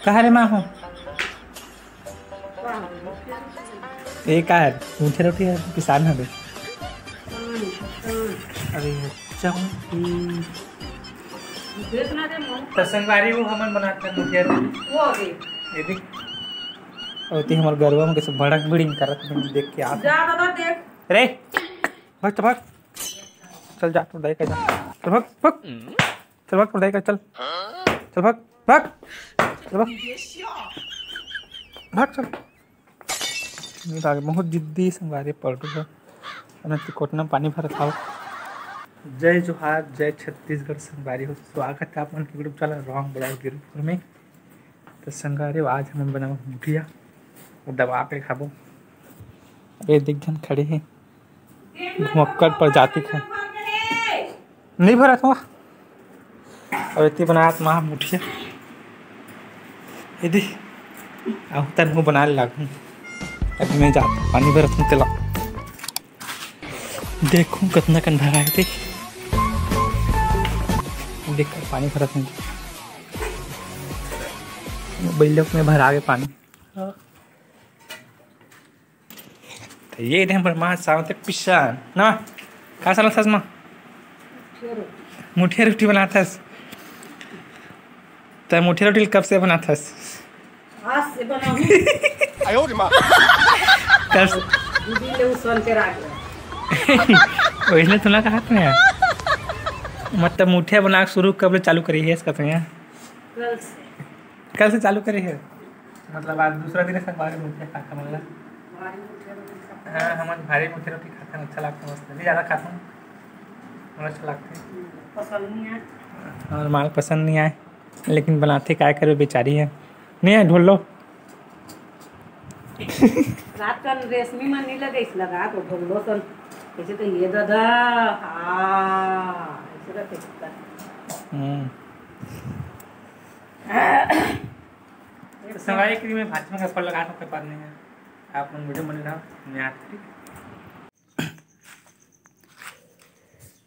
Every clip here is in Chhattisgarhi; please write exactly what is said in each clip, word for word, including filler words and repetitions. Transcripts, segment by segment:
कहाँ रे माँ हो? ए का है? मुठिया रोटी है, किसान हवे। अरे अच्छा। त संगवारी हो, हमन बनात हन मुठिया रोटी। ये देख। अउ एती हमर गरवा में कैसे भड़क भिड़िंग करत हे, देख के आप। जा दादा देख। रे, भाग तो भाग। चल जा, तोर दाई का जा। चल भाग, भाग। चल भाग, तोर दाई का, चल। चल भाग, भाग। चल भाग। भाग, चल। नहीं भाग, बहुत जिद्दी संगवारी पलटू है। हमन कोटना पानी भरत हव। जय जोहार, जय छत्तीसगढ़ संगवारी हो। स्वागत है आप मन के YouTube चैनल Wrong Blog गिरपुर में। तो संगवारी हो, आज हमन बनाबो मुठिया और दबा के खाबो। अरे देख झन खड़े हे, घुमक्कड़ प्रजाति के। नहीं भरत हुआ। अउ एती बनात माँ मुठिया। ये दे, आहू तन हूँ बनाए लागू। अभी मैं जात पानी भरत हूँ तेला। देखूँ कतना कन भरा हे ते। देख पानी भरत हूँ। बैलक में भरा गे पानी। त ये दे हमर माँ सावत पिसान ना। का साला थस माँ? मुठिया रोटी बनाथस। त मुठिया रोटी कब से बनाथस? आज से बनाऊँ। आयो रे माँ। कब से? दीदी ले उसन के राख ले। वैसने तो ना कहा था यार। मतलब मुठिया बना के शुरू कब ले चालू करी है इसका तो यार? कल से। कल से चालू करे हे। मतलब आज दूसरा दिन है, संगवारी मुठिया खात हमन ला। भारी मुठिया रोटी खात हन। हाँ, हमन भारी मुठिया रोटी खात हन, अच्छा लागथे, मस्त। नहीं ज़्यादा खात हन, मोला अच्छा लागथे। हम्म, पसंद नहीं आए। और माल पसंद नहीं आए, लेकिन बनाथे काय करे बेचारी है। नहीं आए ढोल लो। रात कन रेशमी मन नहीं लगे, इस लगा तो ढोल लो सन। कैसे तो ये दादा, हाँ, ऐसे करके। हम्म। तो संगवारी के मैं भाजी में ऊपर लगा सकते पानी है। आप मन वीडियो बने रहो, मैं आते हैं।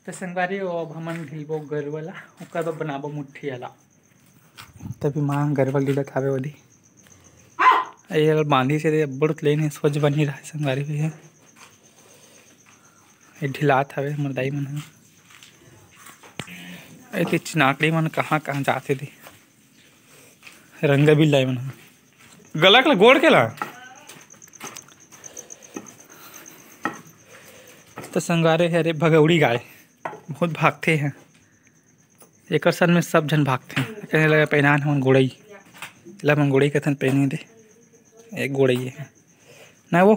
तो संगवारी हो, अब हमन ढिलबो गरवा ला, ओकर बाद बनाबो मुठिया ला। तभी माँ गरवा ला ढिलत हावे ओदी। ये बांधी से दे बड़ लेने सोच बनी रहा संगवारी भी है। ये ढिलात हावे हमर दाई मन ह। ए ते चिनाकड़ी मन कहाँ कहाँ जाथे दे। रंगा बिल्ला मन ह। गला के ला, गोड़ के ला। तो संगवारी हे रे भगौड़ी गाय, बहुत भागथे हे। एकर सन में सब झन भागथे। कहने लगा पहनान हमन गोड़ई, ला हमन गोड़ई कथन पहने दे। एक गोड़ई है ना वो।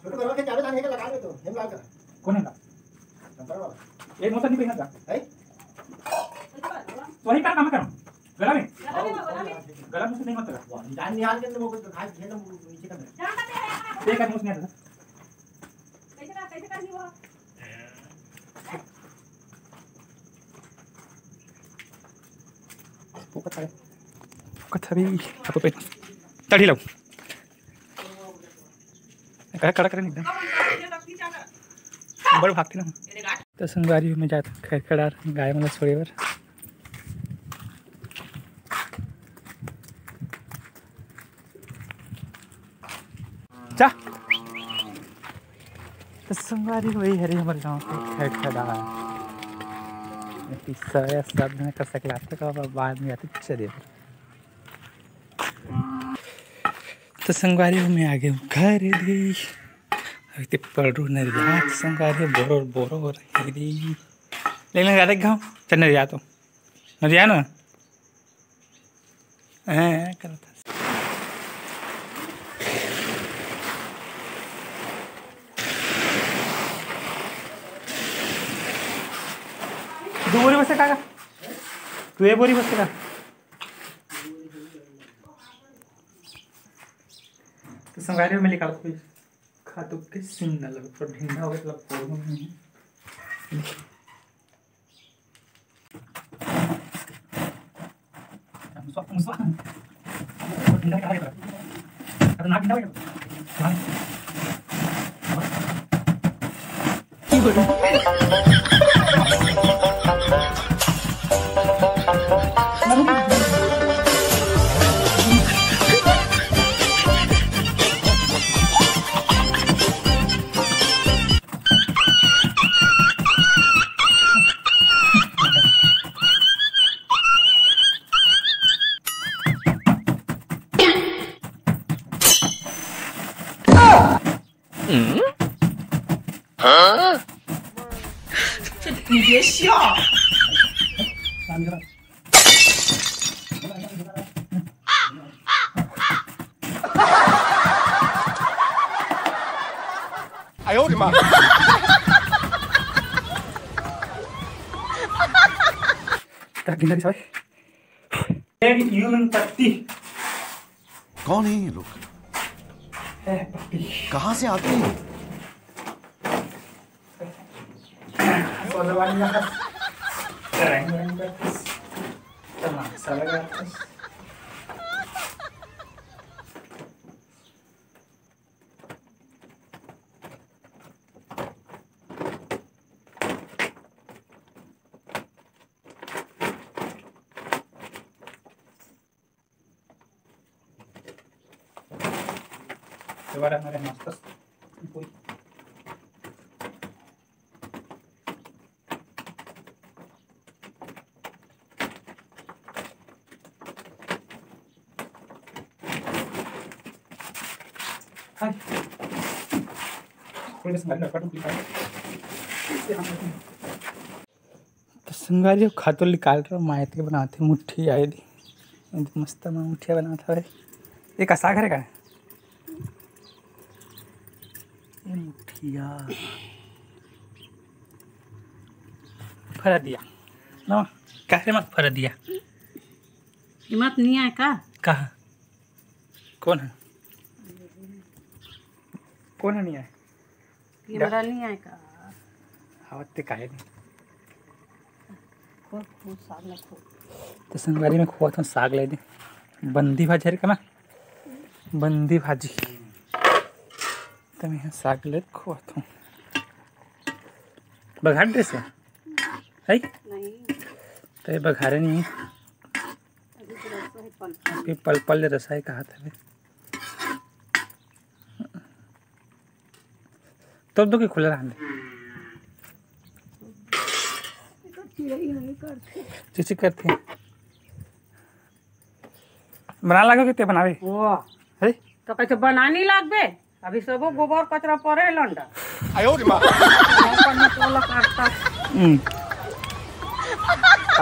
छोटे घरवा के चाबी धान के लगा दे तो, हेम लाल का। कौन है ना? नंबर वाला। एक मौसम नहीं पहना था। है? वही का काम करो। गला में? गला में, गला में। गला मुझसे नहीं होता। जान निहाल के तो वो कुछ हाथ झेल नीचे कर दे। देखा मुझसे नहीं आता। कैसे कर, कैसे कर वो? वो कथा है। वो कथा भी हाथों पे। तड़ी लो। कड़ा कड़ा करें एकदम। बड़ भागती ना। तो संगवारी में जात खैर खड़ा गाय मन छोड़े बर। जा। तो संगवारी वही हरे हमर गांव के खैर खड़ा। किस्सा या सब में कर सकला थे, तो अब बाद में आते चले। तो संगवारी में आ गए घर दे। अभी ते पड़रू नरिया संगवारी बोरो बोरो हो रही। ले ले गाड़े गाँव। चल नरिया तो। नरिया ना। हैं, करत हस। दो बोरी बस का? तू ये बोरी बस का? तो संगवारी में निकाल कोई खा तो के सिंग ना लगे, तो ढींढा हो गया, मतलब कोई नहीं है। 哎呦我的妈！ कौन है ये लोग? कहाँ से आते हैं? दोबारा हमारे मस्त कोई हाय। थोड़ा सा हमारे लड़का टुकड़ी का है। तो संगवारी, खातू निकाल रहा हूँ, माँ एती बनाथे मुठिया। एकदम मस्त माँ मुठिया बनात हवे। ये का साग हरे का? ये मुठिया। फरदिया। ना, काहे मत फरदिया? हिम्मत नहीं आए का? कहाँ? कौन है? कौन है नहीं आए? कैमरा नहीं आए का? आवत ते काहे नहीं? खो, खो, साग में खो। तो संगवारी में खोवत हूँ साग ले दे। बंदी भाजी हरे का ना? बंदी भाजी। तो मैं साग ले खोवत हूँ। बघार दे से? है? नहीं। तो ये बघारे नहीं। अभी तो रस है पल पल। अभी पल पल ले रस है कहा था बे? तब तो के खुला रहने। चिचिक करथे। बना लागो के ते बनावे। ओ। है? तो कैसे बनानी लागबे? अभी सबो गोबर कचरा पड़े है लंडा। आयो रे माँ। अपन में तोला काटता। हम्म।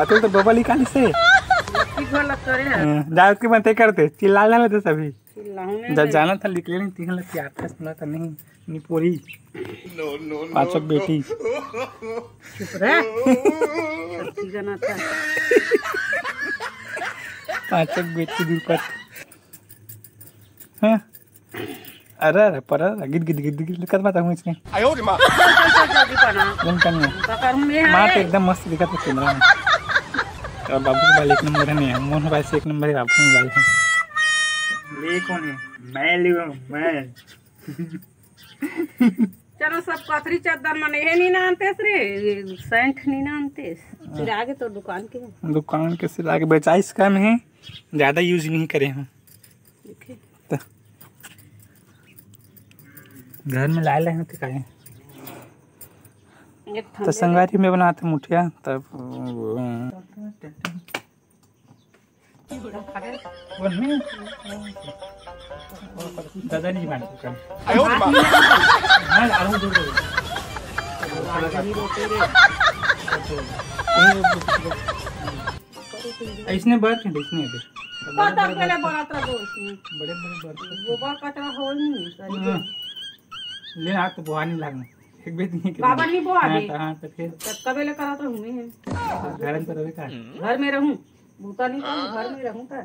आते तो बबल ही काली से। की गलत करे है। हाँ, जाओ के बनते करते, चिल्ला लेते सभी। चिल्लाऊं नहीं जब मैं। जाना था निकले नहीं, तीन लग आता सुना था नहीं, नहीं पूरी। पाचक बेटी। चुप रह। सच्ची गाना था। पाचक बेटी दुपत। हाँ। अरे, अरे, पर अरे, गिद, गिद, गिद, गिद, कर पाता हूँ इसमें। आयो रे माँ। चल, चल, चल, जल्दी बना। जन कन्या। उनका करूँ मैं माँ है। तो एकदम मस्त दिखा था कैमरा में। और बाबू मोबाइल एक नंबर है नहीं, मोहन भाई से एक नंबर है, बाबू मोबाइल है। ये कौन है? मैं लियो, मैं। चलो, सब कथरी चद्दर मन ये नहीं नानतेस रे, ये सेंट नहीं नानतेस। फिर आगे तो दुकान के। दुकान के सिर आगे बेचाइस कम है, ज्यादा यूज नहीं करे हम। देखे। तो घर में लाए लाए होते काहे? एक तो ठंडे संगारी में बनाते मुठिया तब। वो नहीं। दादा नहीं मानते। हाँ, आलू दे दो। ऐसने बात है, देखने दे। पता पहले बड़ा था दोस्त में। बड़े बड़े बात। गोबर कचरा हो नहीं, सही हाँ। है। ले, हाथ तो बुहानी लागना। एक बेर नहीं बाबा नहीं बुहा हाँ, दे। तो हाँ, तो फिर? तब कबे ले करत रहूँ मैं? घर में तो रहे का? घर में रहूँ। बूता नहीं करूँ, घर में रहूँ का?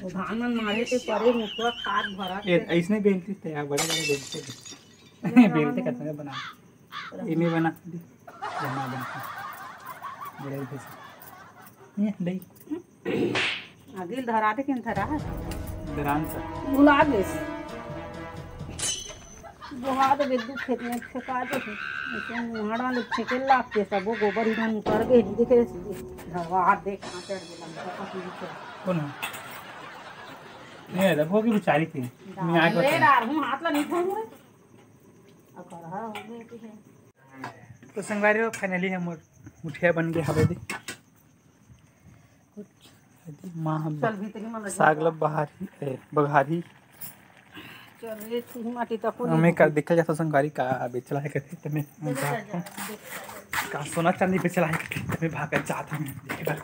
वो धान मन मारे के परे मुखवा खाद भरा ए, के। ऐसने बेलती थे यार, बड़े बड़े बेलते थे। नहीं, बेलते बना। करते हैं, बना। ये मैं बना दी। बना देते हैं। बड़े बेलते। ये, दही। आगिल धरा दे किन धरा है। दरान सर। भुला गेस। बोहा दे बेद्दू खेत में फेंका दे। ऐसे मुहाड़ा ले फेंके लाग के सब वो गोबर ही मन उतर गए, देखे। धरवा हाथ देख, कहाँ चढ़ गया, लंबा पकड़ के। कौन है? नहीं, रखो कि बेचारी थी। मैं आके ले बताऊँ। डार हूँ, हाथ ला नहीं धरूँ रे। अब करहा हो गए कि है। तो संगवारी हो, finally हमर मुठिया बन गए हवे दे। माँ हम चल भीतरी में लग साग जा। लब बहारी, ए, बघारी। चल रे, तू माटी तक को हमें नहीं कर देखल जाता संगवारी का बेचला है करके, तमे दे दे, दे दे। का सोना चांदी बेचला है करके, तमे भाग जात हमें देखे बर।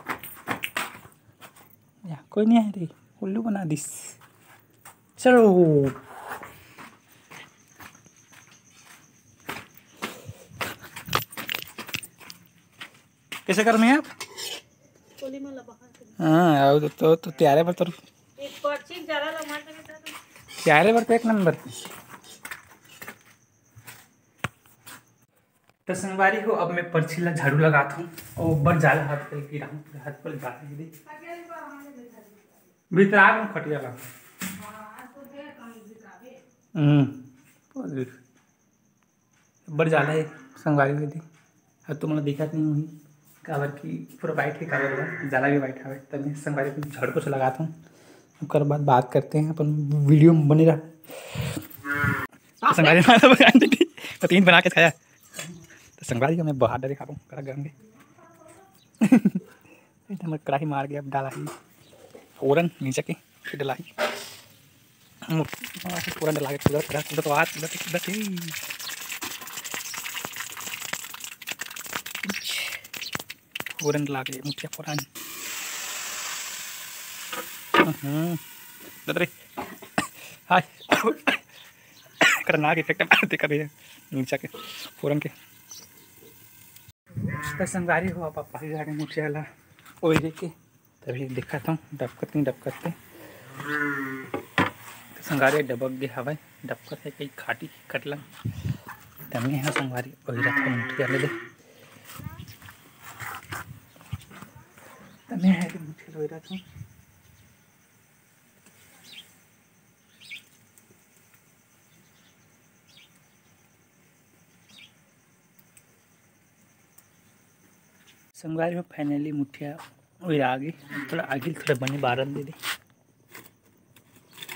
या, कोई नहीं है रे, उल्लू बना दिस। चलो। कैसे कर में आप? हाँ, आओ तो, तो, तो तैयार है पर तो। एक पर्ची जरा ला मार के बता दो। तैयार है पर तो एक नंबर। तो संगवारी हो, अब मैं पर्ची ला झाड़ू लगात हूँ। ओ, ऊपर जाला हाथ पे गिरा हूँ, पूरे हाथ पर जाला ही दे। भीतर आ गए खटिया ला। हम्म। ऊपर जाला है संगवारी हो दे। अब तुम लोग दिखत नहीं हुई, काबर कि पूरा white है, काबर ला जाला भी white हवे। तब संगवारी को झाड़ू पोछा लगात हूँ, ओकर बाद बात करते हैं, अपन video में बने रहा। संगवारी माता भगवान जी की पतीन बना के खाया। तो संगवारी को मैं बहा डरे खाबो, कड़ा गरम के। एकदम कड़ाही मार के अब डाला ही फोरन नीचे के, फिर डाला ही। मुठ-, फोरन डाला के कूदत, कूदत, कूदत, कूदत, कूदत, कूदत, फोरन डाला के मुठिया फोरन। हम्म, दद रे। हाय। खतरनाक effect मारते कर रही है मिर्चा के, फोरन के। तो संगवारी हो, आप पापा ही जाके मुठिया ला ओई दे के तभी दिखाता हूँ, डबकत नहीं डबकत के। तो संगवारी डबक गे हवय, डबकत है कई खाटी कटला। तमे है संगवारी ओई रखा मुठिया ले दे। तमे है कि मुठिया ओई रखा। संगवारी हो, finally मुठिया ओई आ गई। थोड़ा आगिल थोड़ा बने बारन दे दे।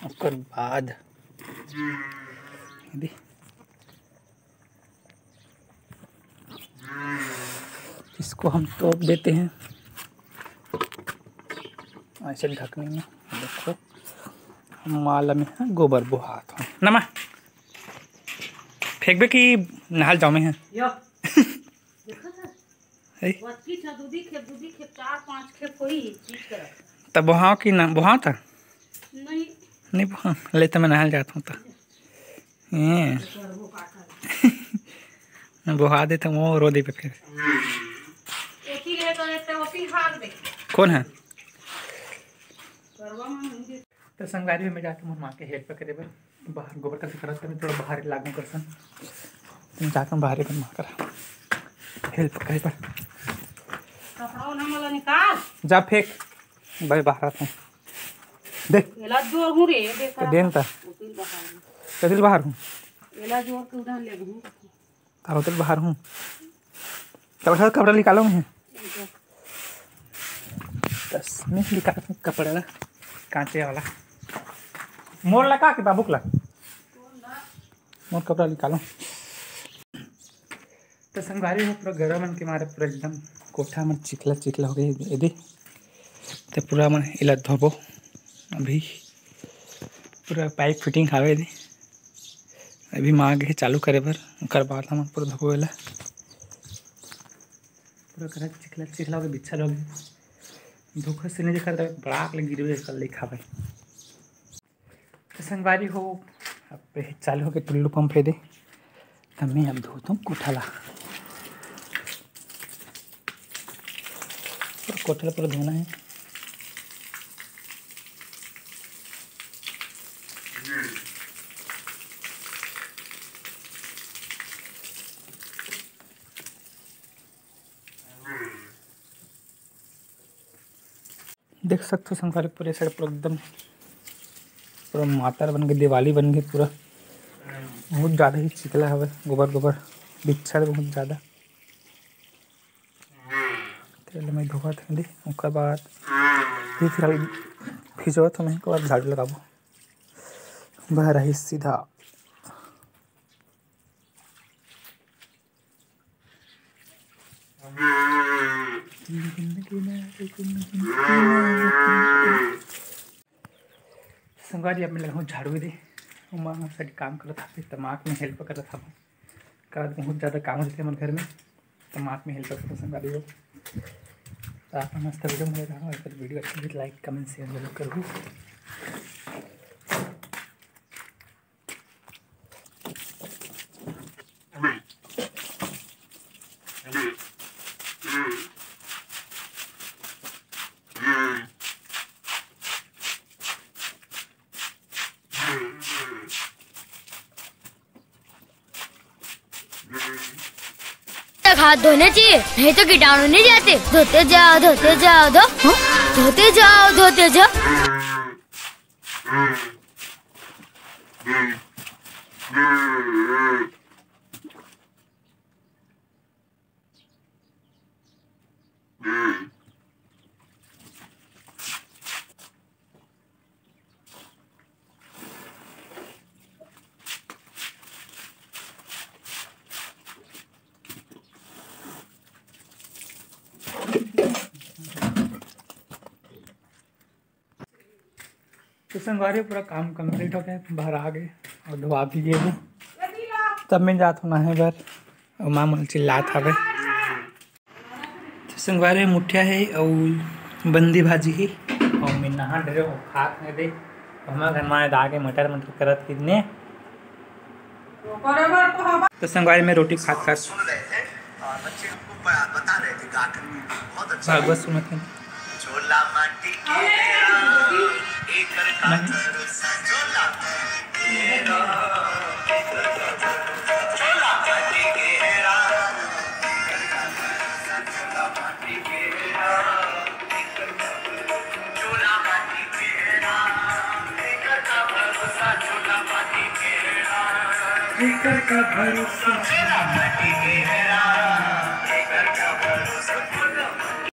ओकर बाद दे, इसको हम तोप देते हैं ऐसे ढकने में। देखो, माला में है गोबर बोहात हूँ। नमा, फेंकबे कि नहाल जाओ में है? यो। देखो तो। है? वतकी छ, दूधी खेप, दूधी खेप, चार पांच खेप होई, चीज कर। तब बोहाओ कि ना, बोहाओ था? नहीं। नहीं बोहा, ले तो मैं नहाल जाता हूँ तो। हैं। करबो का कर। बोहा दे तो वो रो दे पे फिर। एती ले तो एते ओती हार दे। कौन है? करवा में नहीं दे। तो संगवारी में जाके मोर माँ के help करे बर, बाहर गोबर कर करत, मैं थोड़ा बाहर लागू कर सन। तुम जाकर बाहर ही बनवा कर help करे बर। कपड़ा ना मला निकाल। जा फेंक, भाई बाहर आते हैं। दे। एला जोर हूँ रे, देखा। तो देन ता। उतिल बाहर हूँ। कदिल बाहर हूँ। एला जोर के उधर ले हूँ। तारो तेल बाहर हूँ। कपड़ा, कपड़ा निकालो मैं। बस, मैं निकाल कपड़ा ला, कांचे वाला। मोर ला का के बाबूक ला? मोर कपड़ा निकालो। तो संगवारी हो, पूरा गरम मन के मारे पूरा एकदम कोठा मन चिखला चिखला हो गए। एदे तो पूरा मन इला धोबो अभी। पूरा pipe fitting हावे दे। अभी माँ गे चालू करे बर, ओकर बाद हमन पूरा धोबो एला। पूरा घर चिखला चिखला होगे, बिच्छा लोग धोखा से नहीं देखा, बड़ा के गिरबे कर ले खावे। तो संगवारी हो, अब चालू होके टुल्लू पंप है दे। तब मैं अब धोता हूँ कोठा ला। पूरा कोठा ला पूरा धोना है। देख सकथो संगवारी, पूरे side पूरा एकदम पूरा मातर बन के, दिवाली बन के पूरा। बहुत ज़्यादा ही चिकला हवे, गोबर गोबर बिच्छर बहुत ज़्यादा। तेल में धोवत हंव दे, ओकर बाद फिर फिलहाल खिंचवत हंव, ओकर बाद झाड़ू लगाबो। बहराही सीधा। संगवारी, अब मैं लगाहूँ झाड़ू दे, ओमा हम सब काम करत हवे, त माँ के मैं help करत हवे। करत बहुत ज़्यादा काम होथे हमर घर में, त माँ के मैं help करत हवे संगवारी हो। त आप मन मस्त video में रहो, अगर video अच्छा लगे तो like, comment, share जरूर करहू। तक हाथ धोने चाहिए, नहीं तो कीटाणु नहीं जाते। धोते जाओ, धोते जाओ, धो, हाँ? धोते जाओ, धोते जाओ। तो संगवारी, पूरा काम complete हो गए, बाहर आ गए और धोआ भी गए हैं। तब मैं जात होना है घर, और माँ मन चिल्लात हवे। तो संगवारी, मुठिया है और बंदी भाजी है, और मैं नहा डरे हो खात नहीं दे। हमारे घर में आए तो आगे मटर मटर करत कितने। तो संगवारी, मैं रोटी खात खात भागवत सुनत हंव।